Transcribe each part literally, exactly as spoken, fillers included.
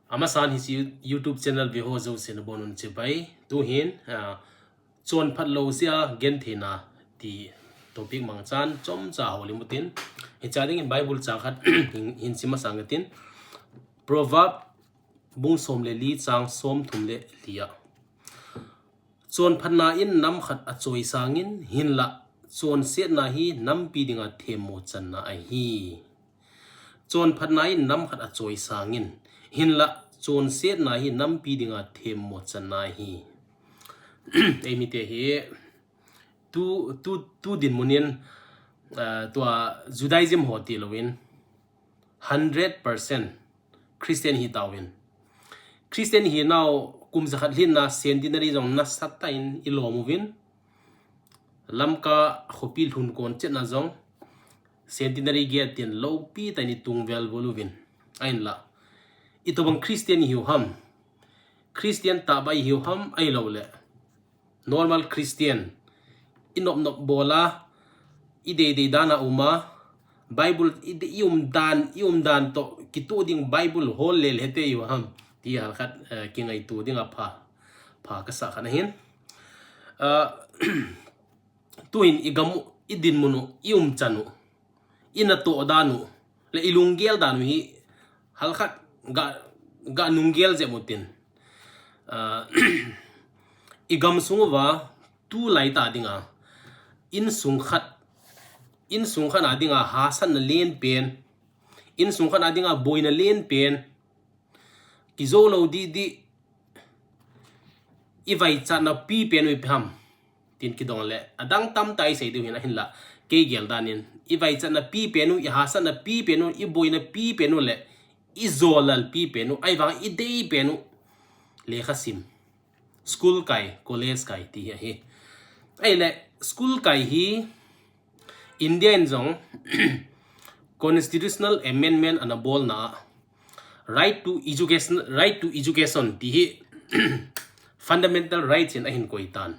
Amasan hiche YouTube channel veho jouse nabonun chibai. Tuhin, ah, chonphat lou jeh a gentheina ti topic mangchan chomcha houlim utin. Hiche dingin Bible chang khat hin, hin sim masang utin. Proverb bung som le li chang som thum le li a. Chonphatna in nam khat achoisangin, hinlah chonsetna hi nampi dinga themmo channa ahi. Chonphatna in nam khat achoisangin, hinlah chonsetna hi nampi dinga themmo channa ahi. Eimite hi tu, tu, tu dinmun in, ah, tua Judaism ho tilouvin, hundred percent Christian hitauvin. Christian hinau kum jakhat lhinna centenary jong nasatah in ilom uvin. Lamka khopi lhun kon chetna jong centenary gate tin loupi tah in itung vel bol uvin. Ahinlah, itobang Christian ihiu ham? Christian tahbeh ihiu ham ahilouleh normal Christian, inop nop bol a, ideidei dan a um a, Bible i, iumdan, iumdan toh kitoh ding Bible hol lel hite ihiu ham ti halkhat, eh, kingaito dinga pha, pha kasah khat ahin. Ah, tuhin igam u, idinmun u, iumchan u, inatoh dan u le ilunggel dan u hi halkhat ga, ga nunggel jep utin. Ah, igamsung uva tulai tah dinga insung khat, insung khat a dinga hahsatna lenpen, insung khat a dinga boina lenpen, kijou lou didi, ivaichatna pipen u ipi ham tin kidong le, adang tamtah isei diu hin ahinlah, kei gel dan in, ivaichatna pipen u, ihahsatna pipen u, iboina pipen u le ijolal pipen u, ahivang ideipen u lekha sim, school kai, college kai ti hi ahi. Ahile school kai hi India in jong constitutional amendment ana bolna a, right to education, right to education ti hi fundamental rights in ahin koi tan.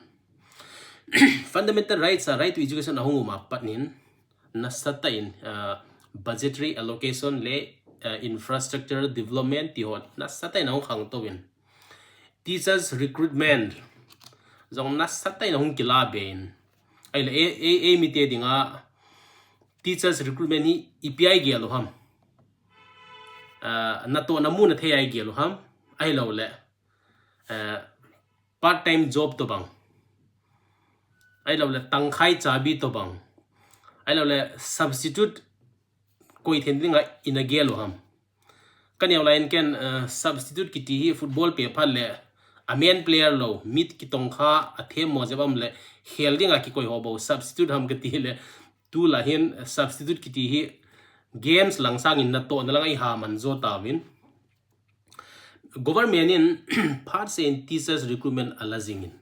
Fundamental rights a right to education ahung um a pat in nasatah in, ah, budgetary allocation le, ah, infrastructure development ti ho nasatah in ahung khangtou in, teachers recruitment jong nasatah in ahung kila be in. Ahile, e, e, eimite dinga teachers recruitment hi ipi a igel u ham? Ah, natohna mun a thei a igel u ham? Ahilouleh, ah, part time job tobang, ahilouleh tangkhai chabi tobang, ahilouleh substitute koi then dinga ina gel u ham? Kaneo lai in ken, eh, substitute kiti hi football pe phat le a main player lou, mit kitongkha a themmo jep um le khel dinga kikoi ho bou substitute ham kati le, tulai hin, eh, substitute kiti hi games lang sangin natohna langa ihaman jo tauvin. Government in phatseh in teachers recruitment ala jingin,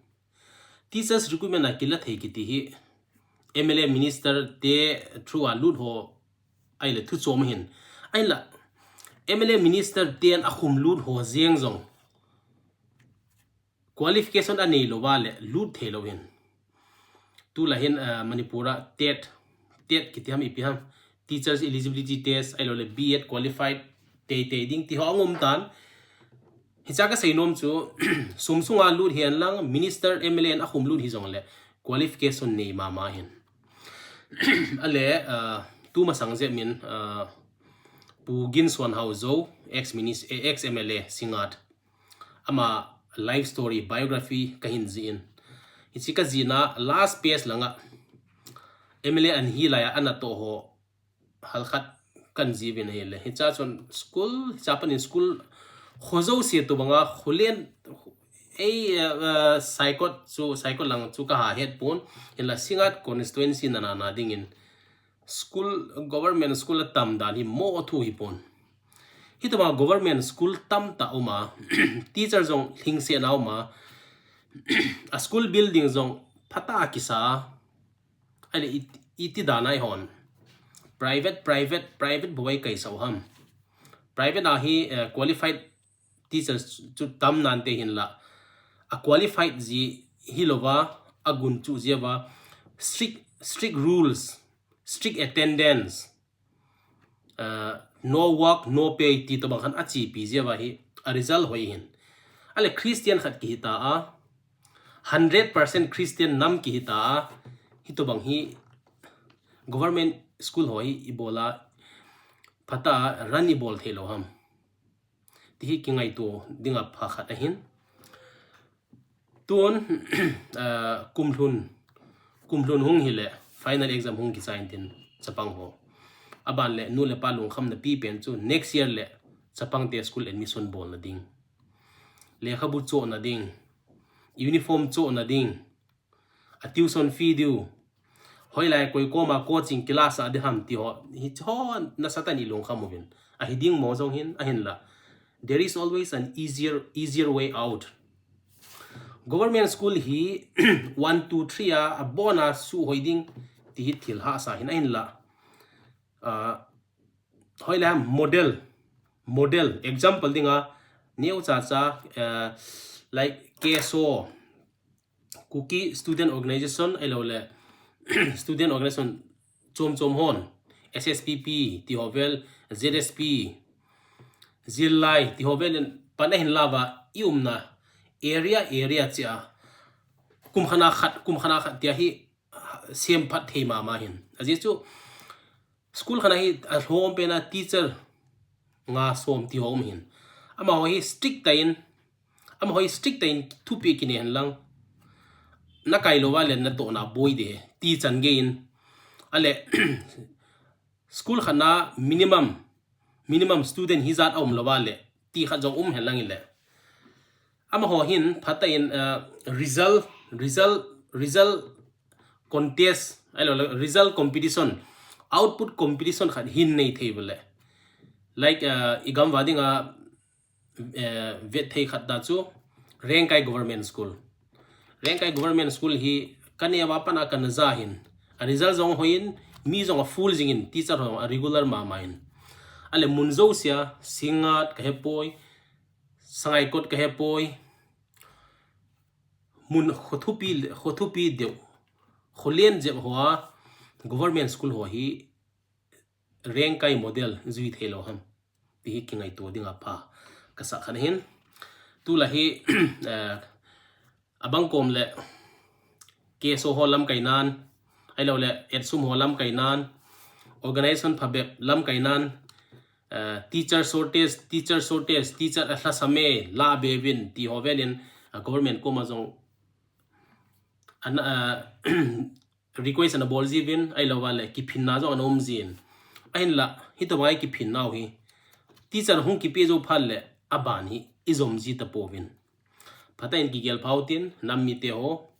teachers recruitment a kila thei kiti hi M L A minister te through a lut ho ahile thu chom ahin. Ahinlah, M L A minister ten akhum lut ho jeng jong qualification anei louva le lut thei lou hin. Tulai hin, ah, Manipur a TET, TET kiti ham ipi ham, Teachers Eligibility Test, ahilouleh B Ed qualified teitei ding ti ho ahung um tan. Hiche a kasei nom chu, sum sunga lut hihen lang, minister, M L A in akhum lut hijongle qualification nei mama hin. Ale, ah, tumasang jep min, ah, Pu Ginsuanhao Zo, ex minis-, eh, ex M L A Singngat, ama life story, biography kahin jih in. Hiche kajihna last page langa M L A ahin hilai a anatoh ho halkhat kahin jih uvin ahile, hiche a chun school, hiche a pat in school kho jouse tobanga, kholen, ei, eh, eh, Saikot chu, Saikot lang chu kaha het pon, hinla Singngat constituency nana na dingin school, government school atam dan hi mo thu hipon. Hitobang government school tamtah uma, teacher jong lhingsetna uma, a school building jong phatah a kisa, ahile it-, iti dan a ihon. Private, private, private bou a ikaisah u ham. Private a hi, eh, qualified teachers chu tam nante hinla, a qualified ji hilouva, agunchu jiuva, strict, strict rules, strict attendance, uh, no work, no pay ti tobang khan achepi jiuva hi, a result hoi hin. Ale Christian khat kihi ta a, hundred percent Christian nam kihi ta a, hitobang hi government school ho hi i bol a, phatah a run i bol thei lou ham. Ti hi kingaito dinga pha khat ahin. Tun, ah, kum lhun, kum lhun hung hile, final exam hung kichai intin chapang ho. Aban le, nu le pa lungkhamna pi pen chu, next year le, chapang te school admission bolna ding. Lekhabu chohna ding. Uniform chohna ding. A tuition fee diu. Hoilai koi koma coaching class a di ham ti ho. Hiche ho nasatah in i lungkham uvin. Ahi ding mo jong hin, ahinla. There is always an easier, easier way out. Government school hi one, two, three a, abon a suhoi ding ti hi thil hahsa hin ahinla. Ah, hoilai model, model, example dinga, neocha cha, eh, like K S O, Kuki Student Organization, ahilou le, student organization chom chom hon, S S P P, ti ho vel, Z S P, Zillai, ti ho vel in, pan ahin lauva, i umna, area, area chia, kum khat a khat, kum khat a khat tia hi, semphat thei mama hin. Ajeh chu, school khat a hi, alhom pen a teacher, nga som ti ho um hin. Amaho hi strict tah in, amaho hi strict tah in thupi kine hen lang. Na kai louva le natohna boi de, ti chan gei in. Ale, school khat a minimum, minimum student hijat a um louva le, ti khat jong um hen lang ile. Amaho hin, phatah in, uh, result, result, result contest, ahilou le, result competition, output competition khat hin nei thei uvin le. Like, uh, i gam uva dinga, eh, vet thei khat ta chu, Rengkai Government School. Rengkai Government School hi, ka neo a pat a kana ja hin. A result jong hoi in, mi jong a full jing in, teacher ho a regular mama in. Ale mun jousea, Singngat ka hepoi, Sangaikot ka hepoi, mun khothupi, khothupi deu, kholen jep hoa, government school ho hi, Rengkai model jui thei lou ham. Ti hi kingaito dinga pha kasa khat hin. Tulai hi, eh, abang kom le K S O ho lamkai nan, ahilou le, Etsum ho lamkai nan, organization phabep lamkai nan, eh, teacher shortage, teacher shortage, teacher alhasam e, la be uvin, ti ho vel in, eh, government koma jong, an, eh, request ana bol jiuvin, ahilou va le, kiphinna jong ana um jin. Ahinla, hitobang a kiphinna u hi. Teacher hung kipe jou phat le, aban hi, i jom ji tapouvin. Phatah in kigel pha utin, nam mite ho.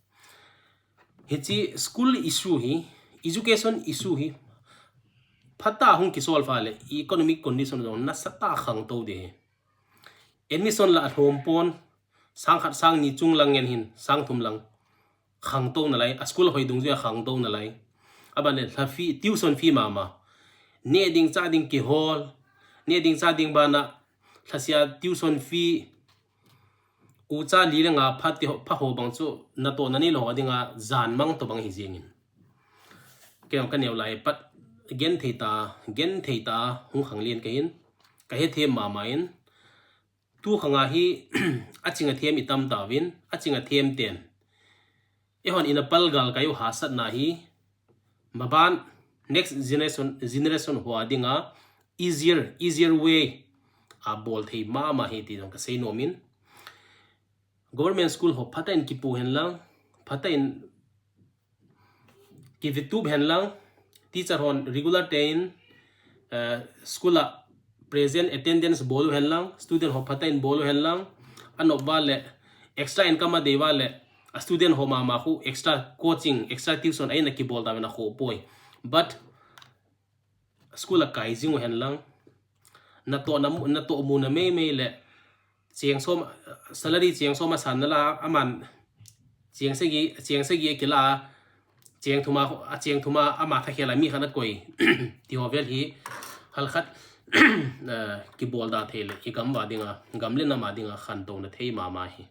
Hiche school issue hi, education issue hi, phatah a hung kisolve le, economic condition jong nasatah a khangtou ding ahi. Admission la alhom pon, sang khat sang ni chung lang ngen hin, sang thum lang khangtou nalai, a school hoi dungjuia khangtou nalai. Aban le lha fee, tuition fee mama. Neh ding chah ding kihol, neh ding chah ding bana, lhasia tuition fee, ucha li le nga pha ti ho, pha ho bang chu, natohna neilou ho dinga, jan mang tobang hi jeng in. Kei jong ka neo lai pat, genthei ta, genthei ta, hung khanglen ka hin, ka hethem mama in, tu khang a hi, aching athem i tam tauvin, aching athem ten. Eihon ina palgal kai u hahsatna hi, maban next generation, generation ho a dinga easier, easier way a bol thei mama hi ti jong ka sei nom in. Government school ho phatah in kipu hen lang, phatah in kivitup hen lang, teacher hon regular tah in, eh, school a present attendance bol u hen lang, student ho phatah in bol u hen lang, anop va le, extra income a dei va le, a student ho mama khu extra coaching, extra tuition a in a kibol tauvin akhoh poi. But school a kai jing u hen lang, natohna mu, natoh muna meimei le, cheng som, salary cheng som a san nala, aman cheng sagi, cheng sagi a kila, cheng thum a, a cheng thum a, ama thakhel a mi khat a koi, ti ho vel hi, hal khat, eh, kibol da thei le, i gam va dinga, gam le nam a dinga, khantouna thei mama hi.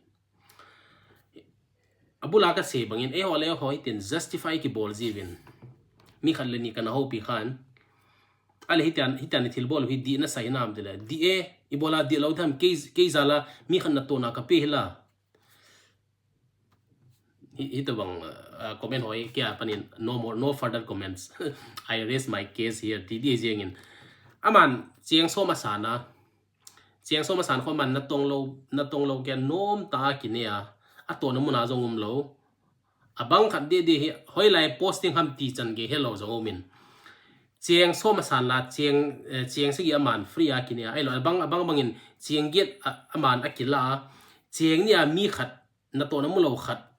Abul a ka sei bangin, eiho le eiho hitin justify kibol jiuvin. Mi khat le ni kana houpi khan. Ale hitian, hitian i thil bol u hi dih na sa hinam tile. Dih e, Ibola dih lou tham, kei, kei jal a mi khat natohna kape hila. Hi, hitobang, uh, comment hoi, kei a panin, no more, no further comments. I raise my case here, ti di jengin. Aman, cheng som asan a. Cheng som asan kho aman natong lou, natong lou kei a nomtah a kinei a. Atohna mun a jong umlou. Abang khat didi hi, hoilai posting ham ti chan gei helou jong umin. Cheng som asan la, cheng, eh, cheng sagi aman free a kinei a. Ahilou, abang, abang bangin, cheng get a, aman akila a. Cheng ni a mi khat, natohna mulou khat.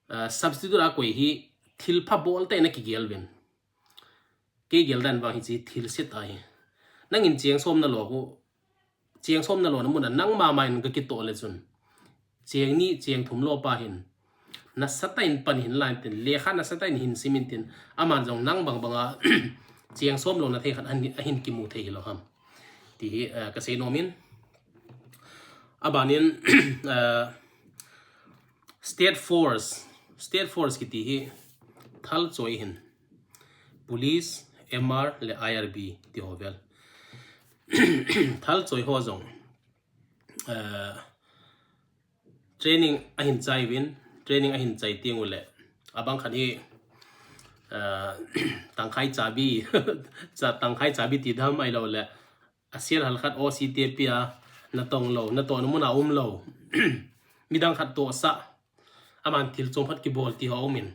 Ah, substitute a koi hi, thilpha bol tah in akigel uvin. Kei gel dan vang hiche thilse ahi. Nangin cheng som nalo khu, cheng som nalona mun a nangma ma in gakitoh le chun. Cheng ni, cheng thum lo pa hin. Nasatah in pan hin lan tin, lekha nasatah in hin sim in tin. Aman jong nang bang bang a, cheng som lona thei khat ahin, ahin kimu thei hilou ham. Ti hi, eh, kasei nomin. Abanin, eh, State Force, State Force kiti hi thal choi hin. Police, M R le I R B ti ho vel. Thal choi ho jong, eh, training ahin chai uvin, training ahin chai teng ule. Abang khat hi, eh, tangkhai chabi, cha, tangkhai chabi ti dam ahilou le. Asiat hal khat O C te pia, natong lou, natohna mun a umlou. Midang khat tohsah. Aman thil chom khat kibol ti ho umin.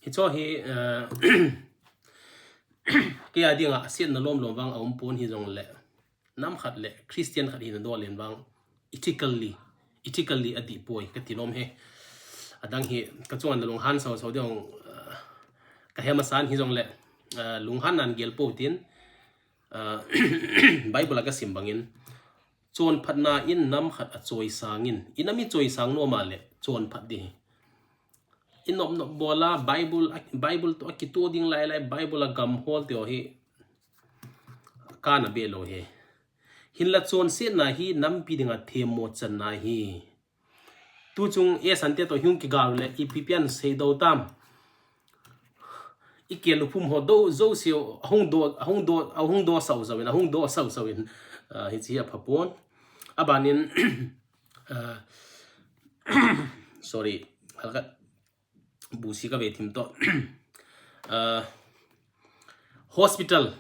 Hicho hi, eh, kei a dinga asiatna lom lom vang aum pon hijongle. Nam khat le Christian khat hina dol in vang ethically, ethically adih poi kati nom e. Adang hi kachunga nalunghan sau sau ding, eh, kahe masan hijongle, eh, lunghan nan gel pou tin, ah, Bible a kasim bangin, chonphatna in nam khat achoi sangin, in a mi choi sang nom a le, chonphat ding. In nop nop bol a, Bible a, Bible toh akitoh ding lai lai, Bible a gam hol teo hi, kana be lou e. Hinla chonsetna hi, nampi dinga themmo channa ahi. Tuchung e sante toh hung kigal le ipi pian sei do tam. I ke lupum ho do, zo seo, ahung do, ahung do, ahung do sau sau in, ahung do sau sau in. Ah, hichi apha pon. Abanin, ah, sorry, halkat busi kave thim to. Ah, hospital,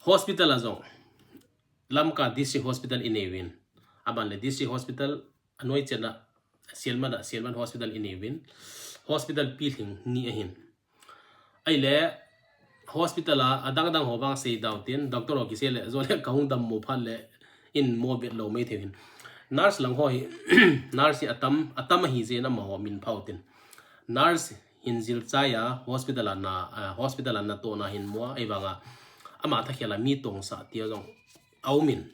hospital a jong. Lamka District Hospital inei uvin. Aban le District Hospital anoi chenna, Sielmat a, Sielmat Hospital inei uvin. Hospital pilhing ni ahin. Ahile, hospital a, adang dang ho vang sei dau tin, doctor ho kisei le, jo le kahung dammo phat le, in mo vet lou mai thei hin. Nurse lang ho hi, nurse hi atam, atam ahi jeh in amaho min phau tin. Nurse hin jil chai a, hospital a na, ah, hospital a natohna hin mo a, ahivanga, ama thakhel a mi tongsah tia jong aumin.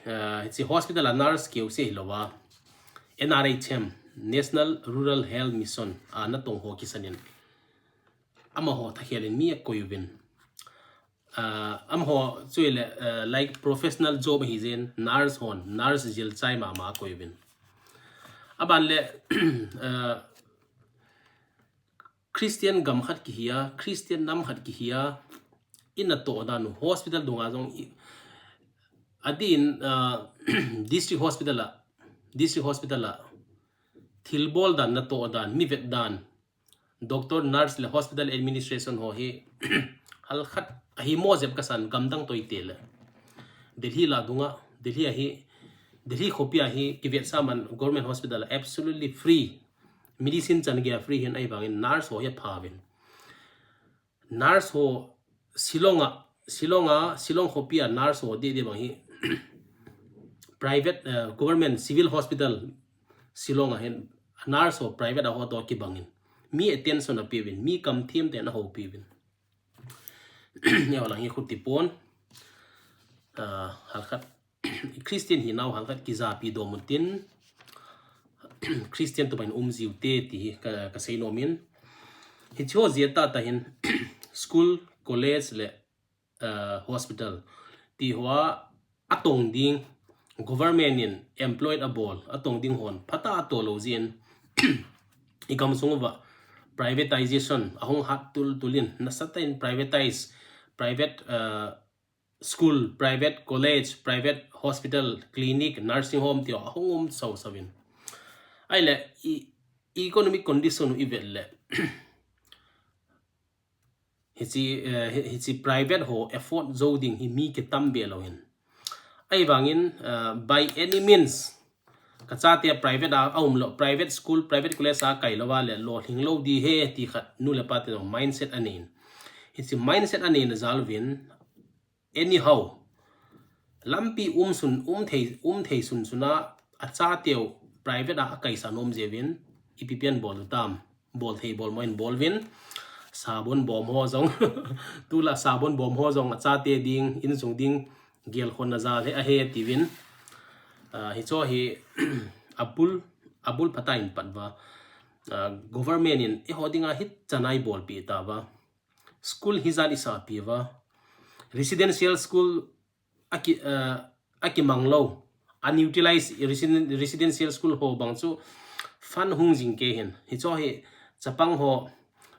Ah, hichi hospital a nurse keu se hilou a, N R H M, National Rural Health Mission, a natong ho kisan in. Amaho thakhel in mi akoi uvin. Ah, amaho chu le, ah, like professional job ahi jeh in nurse hon, nurse jil chai mama akoi uvin. Aban le, ah, Christian gam khat kihi a, Christian nam khat kihi a, in natoh dan u, hospital dunga jong i, adin, ah, district hospital a, district hospital a, thilbol dan, natoh dan, mi vet dan, doctor, nurse le hospital administration ho hi, halkhat ahi mo jep kasan gamdang toite le. Delhi la dunga, Delhi ahi, Delhi khopi ahi, kivetsah man government hospital absolutely free. Medicine chan gei a free hin ahivangin nurse ho hi apha uvin. Nurse ho Shillong a, Shillong a, Shillong khopi a nurse ho didi bang hi private, eh, government civil hospital Shillong a hin nurse ho private a ho toh kibangin. Mi attention apeuvin, mi kamthemte ana houpiuvin. Eiho lang hi khuti pon, ah, halkhat Christian hinau halkhat kijapi dom un tin, Christian toh bang in um jiu te ti hi ka, kasei nom in. Hichi ho jeh a tah tah hin school, college le, ah, hospital ti hoa atong ding, government in employed abol, atong ding hon phatah a atoh lou jeh in, i gamsung uva privatization ahung hat tul tul in, nasatah in privatize, private, ah, school, private college, private hospital, clinic, nursing home ti ho ahung um sau sau in. Ahile, i, economic condition u i vet le. Hichi, eh, hi, hichi private ho afford zo ding hi mi kitam be lou hin. Ahivangin, eh, by any means, ka chate private a, a um lou, private school, private college a kai lou va le, lolhing lou di ahi ti khat nu le pa te jong mindset anei in. Hichi mindset anei na jal uvin, anyhow, lampi um sun, um thei, um thei sun sun a, a chateu private a, a kaisah nom jeh uvin, ipi pen bol u tam, bol thei bol mo in bol uvin, sabon bom ho jong, tulai sabon bom ho jong a chate ding, insung ding, gelkhonna jal ahi, ahi tiuvin. Ah, hicho hi, abul, abul phatah in pat uva. Ah, government in eiho dinga hichan a eibolpeh tauva. School hijat i sahpi uva. Residential school aki, ah, akimang lou. Unutilized residen-, residential school ho bang chu fund hung jing kei hin. Hicho hi chapang ho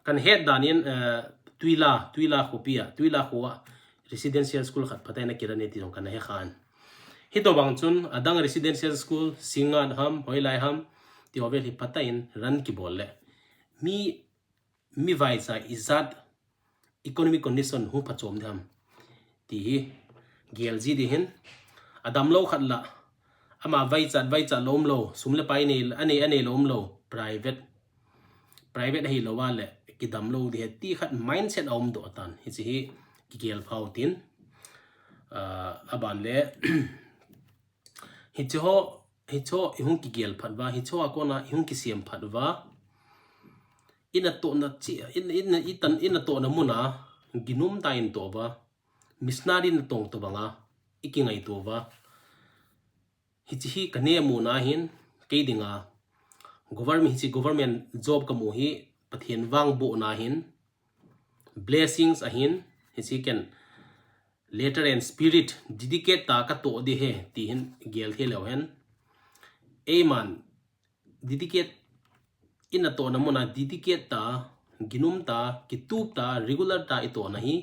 kan het dan in, ah, Tuila, Tuila khopi a, Tuila kho a residential school khat phatah in akira ne ti jong kan he khan. Hitobang chun adang residential school, Singngat ham, hoilai ham, ti ho vel hi phatah in run kibol le. Mi mi vaicha ijat economic condition hung phachom ding ham ti hi gel ji ding hin. Adamlou khat la, ama vaichat, vaichat lou umlou, sum le pai nei, anei, anei lou umlou, private, private ahilou va le kidamlou ding ahi ti khat mindset aum doh tan. Hichi hi kigel phau tin, ah, aban le, hichi ho, hicho i hung kigel phat uva, hicho a kona i hung kisem phat uva. Ina tohna chi, in, in, itan, ina tohna muna, ginum tah in toh uva. Missionary natong tobanga, i kingaito uva. Hichi hi ka ne muna hin, kei dinga. Government, hichi government job ka mu hi, Pathen vangbohna hin. Blessings ahin, hichi ken letter and spirit dedicate ta ka toh ding ahi, ti hin gel thei leu hen. Eiman, dedicate, ina tohna muna dedicate ta, ginum ta, kitup ta, regular ta i tohna hi.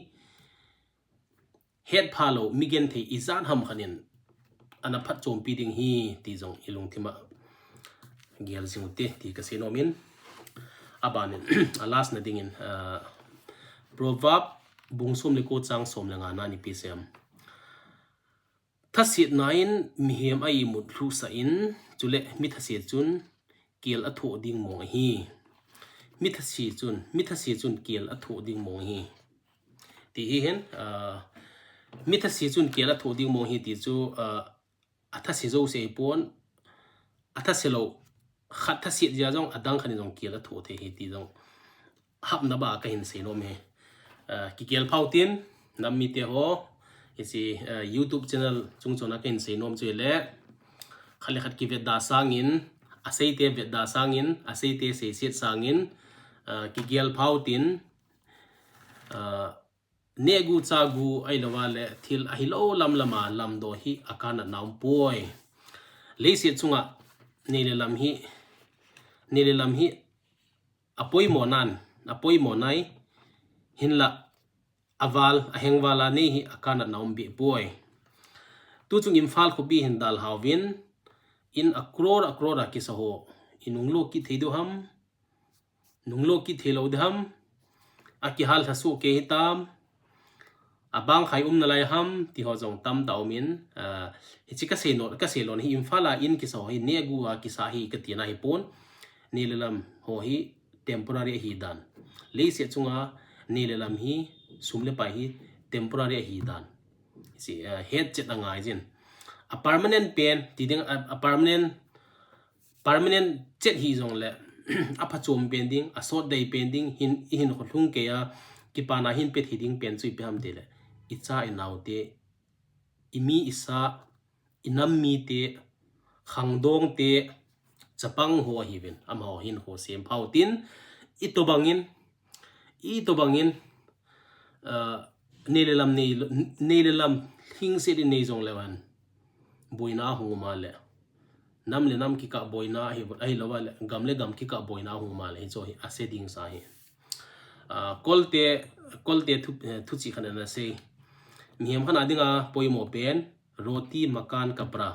Hetpha lou, mi genthei ijat ham khat in ana phatchompi ding ahi ti jong i lungthim a gel jing u te ti ka sei nom in. Aban in, a last na ding in, ah, Proverb bung som le ko chang som le nga na ipi asei em. Thasetna in mihem a imut lhuhsah in, chule mi thase chun kel athoh ding mong ahi. Mi thase chun, mi thase chun kel athoh ding mong ahi. Ti hi hin, ah, mi thase chun kel athoh ding mong ahi ti chu, ah, athase jouse ahipon, athase lou, khat thaset jeh a jong adang khat in jong kel athoh thei ahi ti jong hapna ba ka hin sei nom e. Ah, kigel phau tin, nam mite ho, hichi, ah, YouTube channel chung chon a ka hin sei nom chu le, khat le khat kivetda sangin, aseite vetda sangin, aseite seiset sangin, ah, kigel phau tin, ah, nehgu chahgu ahilou va le thil ahilou lam lam a lamdoh hi akanat na um poi. Leiset chunga nei le lam hi, nei le lam hi apoimo nan, apoimo nai, hinla aval, aheng val a nei hi akanat na um beh poi. Tu chung Imphal khopi hin dalha uvin, in a crore, a crore a kisa ho, i nunglut kit thei diu ham, nunglut kit thei lou ding ham, akihal lha soh kei hitam, abang khai um nalai ham, ti ho jong tamtah um in, ah, hichi ka sei nom, ka sei lona hi Imphal a in kisa ho hi nehgu a kisa ahi ka tina ahipon, nei le lam ho hi temporary ahi dan. Leiset chunga nei le lam hi, sum le pai hi temporary ahi dan. Hichi, ah, hetchet angai jin. A permanent pen, ti ding, a, a permanent permanent chet hijong le, aphachom pen ding, asot dei pen ding, hin, i hinkho lhung kei a, kipana hin pet hi ding pen chu ipi ham ti le, i cha i nao te, i mi i sa, i nam mite, khangdong te, chapang ho ahiuvin, amaho hinkho sem phau tin, i tobang in, i tobang in, ah, nei le lam nei, nei le lam lhingset in nei jong le van. Boina hung um a le. Nam le nam kikah boina ahi, ahilou va le. Gam le gam kikah boina hung um a le. Hicho hi ase ding sa ahi. Ah, Kolte, Kolte thu, eh, thuchih khat ana sei. Mihem khat a dinga poimo pen, roti makan kapra.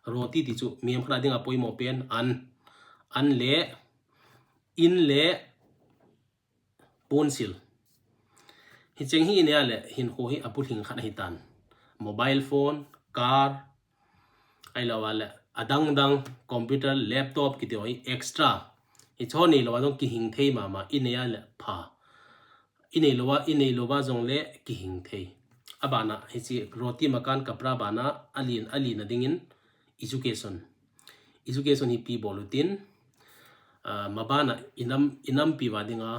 Roti ti chu mihem khat a dinga poimo pen, an, an le, in le, ponsil. Hicheng hi inei a le hinkho hi apulhing khat ahitan. Mobile phone, car, ahilou a le adang dang, computer, laptop kiti ho hi extra. Hicho neilou a jong kihing thei mama, inei a le pha. Inei lou a, inei lou a jong le kihing thei. Abana hiche roti makan kapra bana alen, alen a dingin education. Education hi ipi bol utin, ah, mabana inam, inampi uva dinga,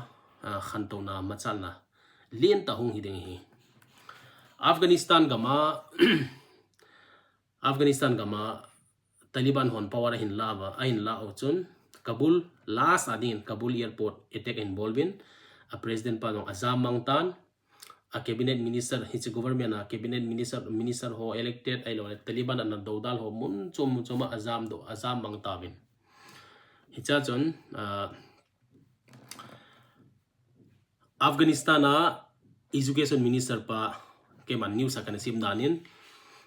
ah, khantouna machalna lentah hung hi ding ahi. Afghanistan gam a, Afghanistan gam a Taliban hon power ahin la uva, ahin la u chun Kabul, last a dingin Kabul airport attack ahin bol uvin, a president pa jong ajam mang tan, a cabinet minister, hiche government a cabinet minister, minister ho elected ahilou le Taliban ana doudal ho mun chom mun chom a ajam doh, ajam mang tauvin. Hichea chun, ah, Afghanistan a education minister pa, keiman news a kana sim danin,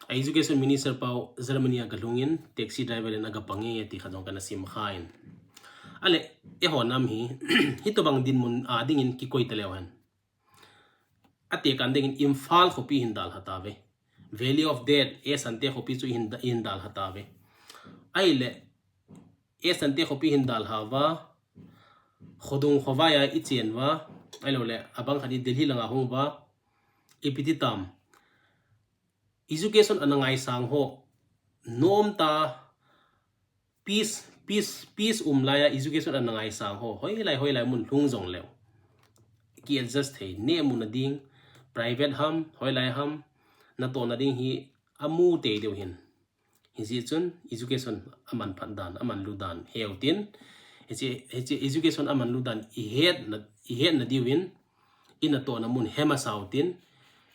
a education minister pa Germany a galhungin taxi driver in aga pang e ti khat jong kana sim khan. Ale, eiho nam hi, hitobang dinmun a dingin kikoi taleu hen. Atekah dingin Imphal khopi hin dalha tauve. Valley of Death, Asante khopi chu hin da-, hin dalha tauve. Ahile, Asante khopi hin dalha uva, khodung khovai a ichen uva, ahilou le, abang khat hi Delhi langa hung uva, ipi ti tam. Education ana ngaisang ho, nom tah, peace, peace, peace um lai a education ana ngaisang ho, hoilai, hoilai mun lhung jong leu, ki adjust thei, neh mun a ding, private ham, hoilai ham, natohna ding hi amu tei diu hin. Hijeh chun education aman phat dan, aman lu dan heu tin. Hiche, hiche education aman lu dan ihetna, ihetna diuvin, inatohna mun he masa u tin.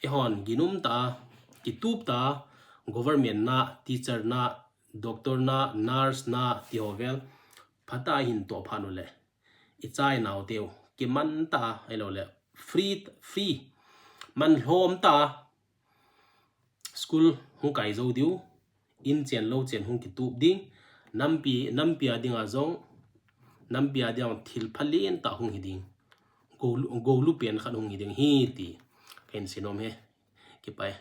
Eihon ginum tah a, kitup tah a, government na, teacher na, doctor na, nurse na, ti ho vel, phatah a hin toh phat u le, icha inau teu kiman tah a, ahilou le, free, free, man lhom tah a, school hung kai jou diu, in chen lou chen hung kitup ding, nampi, nampi a dinga jong, nampi a dinga thil phalentah hung hi ding, gou, goulu pen khat hung hi ding ahi ti kahin seinom e. Kipa e.